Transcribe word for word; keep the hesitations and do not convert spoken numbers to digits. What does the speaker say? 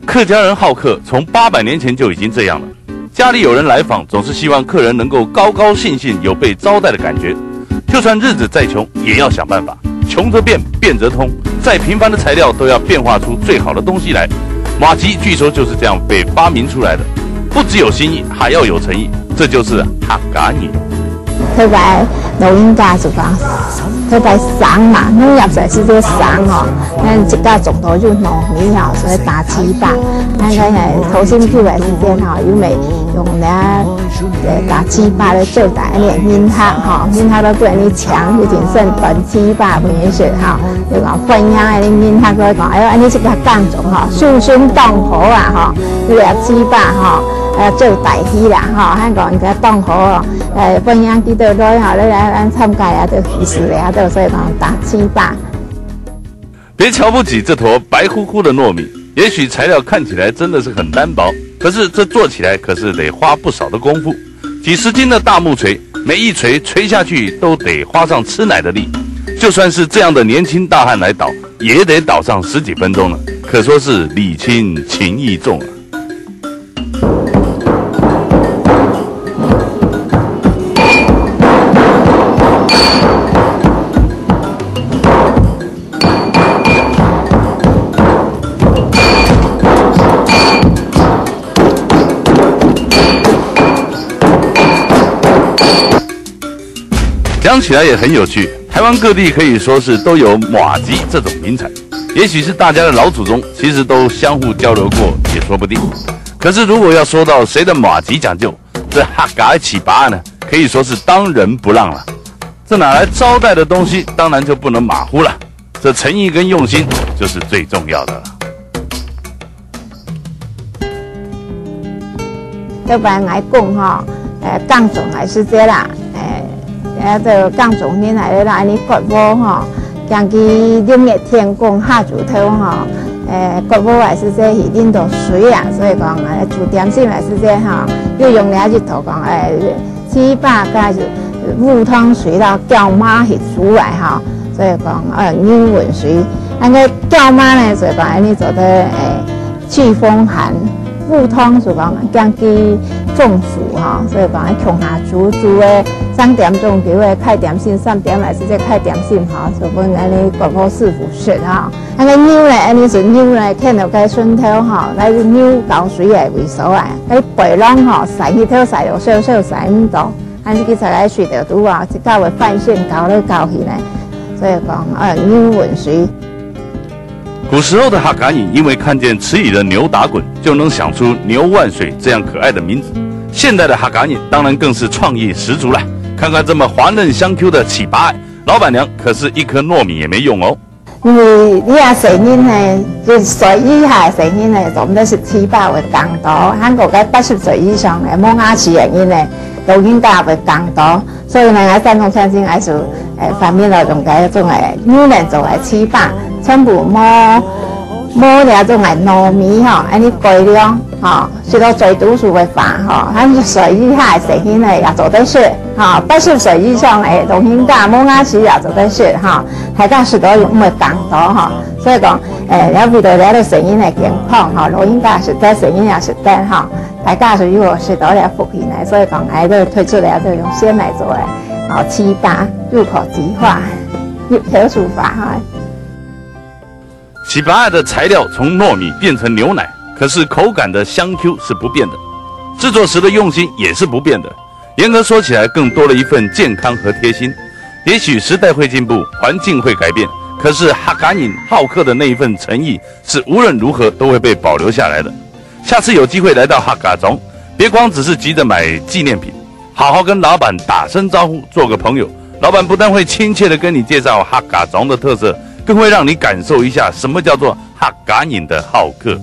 客家人好客，从八百年前就已经这样了。家里有人来访，总是希望客人能够高高兴兴，有被招待的感觉。就算日子再穷，也要想办法。穷则变，变则通，再平凡的材料都要变化出最好的东西来。麻糬据说就是这样被发明出来的，不只有心意，还要有诚意，这就是客家人。特别老人家就讲，特别省嘛，农业在世界省哦，咱自家种到有糯米哦，所以打糍粑。咱个头先去个时间吼，有没用了？ 呃，打糍粑來做大个人客吼，人客都對你搶，一定算短糍粑分你食吼。就講歡迎个人客都講，哎喲，恁呢這个耕種吼，信心當好啊吼，這个糍粑吼，呃，做大氣啦吼，還講人家當好哦，呃，歡迎佢兜來吼，來來咱參加啊，都喜事啊，都所以講打糍粑。 别瞧不起这坨白乎乎的糯米，也许材料看起来真的是很单薄，可是这做起来可是得花不少的功夫。几十斤的大木锤，每一锤锤下去都得花上吃奶的力。就算是这样的年轻大汉来捣，也得捣上十几分钟了，可说是礼轻情意重啊。 讲起来也很有趣，台湾各地可以说是都有麻糬这种名产，也许是大家的老祖宗其实都相互交流过，也说不定。可是如果要说到谁的麻糬讲究，这客家的糍粑呢，可以说是当仁不让了。这拿来招待的东西，当然就不能马虎了。这诚意跟用心就是最重要的了。 對白來講吼，呃，耕種个時節啦，呃，這个耕種人來啦，恁呢割禾吼，驚佢六月天光下晝頭吼，呃，割禾个時節係淋到水啊，所以講，呃，煮點心个時節吼，又用這一道講，呃，糍粑加烏糖水啦，攪嫲去煮來吼，所以講，呃，牛搵水。恁个攪嫲呢，所以講，恁呢做得，呃， 祛風寒，烏糖就講驚佢中暑吼，所以講愛共下煮，煮个三點鐘就愛開點心，三點个時節開點心吼，就分恁呢割禾師傅食吼。恁个牛呢，恁呢係牛呢，牽到該脣頭吼，該牛搞水个位所啊，該背囊吼，曬日頭曬到燒燒曬毋到，恁呢佢才來睡到肚啊，一覺个飯先搞來搞去呢。所以講，呃，牛搵水。 古时候的客家人因为看见池里的牛打滚，就能想出牛万岁这样可爱的名字。现代的客家人当然更是创意十足啦！看看这么滑嫩香Q的糍粑，老板娘可是一颗糯米也没用哦。因為這細人呢，就十歲以下个細人呢，做毋得食糍粑會扛到，還過該八十歲以上个無牙齒个人呢，老人家會扛到。 所以呢，𠊎山東鄉親𠊎就，呃，發明了用該種个牛奶做个糍粑，全部無，無這種个糯米吼，恁呢改良吼，食到嘴毒素个話吼，還係十歲以下个細人仔也做得食吼，八十歲以上个老人家無牙齒也做得食吼，大家食到又毋會扛到吼。所以講，呃，也為了這个細人个健康吼，老人家食得，細人也食得吼。 大家就有食到這福氣呢，所以講，𠊎就推出來就用鮮來做个，哦，糍粑，入口即化，入口即化哈。糍粑的材料从糯米变成牛奶，可是口感的香Q是不变的，制作时的用心也是不变的。严格说起来，更多了一份健康和贴心。也许时代会进步，环境会改变，可是客家人好客的那一份诚意，是无论如何都会被保留下来的。 下次有机会来到客家庄，别光只是急着买纪念品，好好跟老板打声招呼，做个朋友。老板不但会亲切的跟你介绍客家庄的特色，更会让你感受一下什么叫做客家人的好客。